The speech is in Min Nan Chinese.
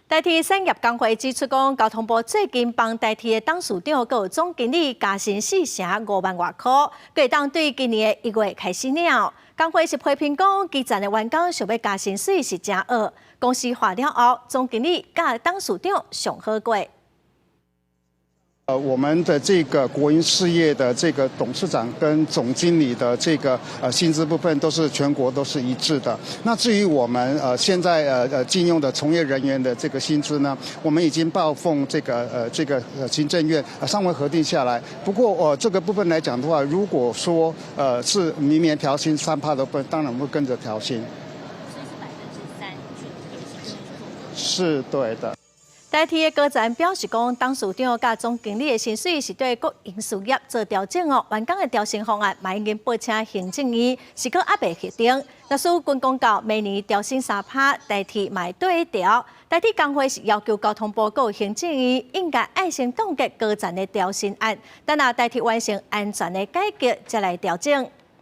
台鐵產業工會指出講，交通部最近幫台鐵的董事長閣有總經理加薪4成5萬外箍，會當對今年的1月開始領。工會是批評講，基層的員工想欲加薪水是誠僫。公司化了後，總經理佮董事長上好過。我們的這個國營事業的這個董事長跟總經理的這個薪資部分都是全國都是一致的。那至於我們現在禁用的從業人員的這個薪資呢，我們已經報送這個行政院尚未核定下來。不過這個部分來講的話，如果說是明年調薪3趴的部分，當然會跟着調薪。所以是3%去是對的。台鐵的高層表示講，董事長佮總經理的薪水是對國營事業做調整哦，員工的調薪方案嘛已經報請行政院，是閣猶未核定。若是軍公教明年調薪3趴，台鐵嘛會綴調。台鐵工會是要求交通部閣行政院應該愛先凍結高層的調薪案，等下台鐵完成安全的改革，才來調整。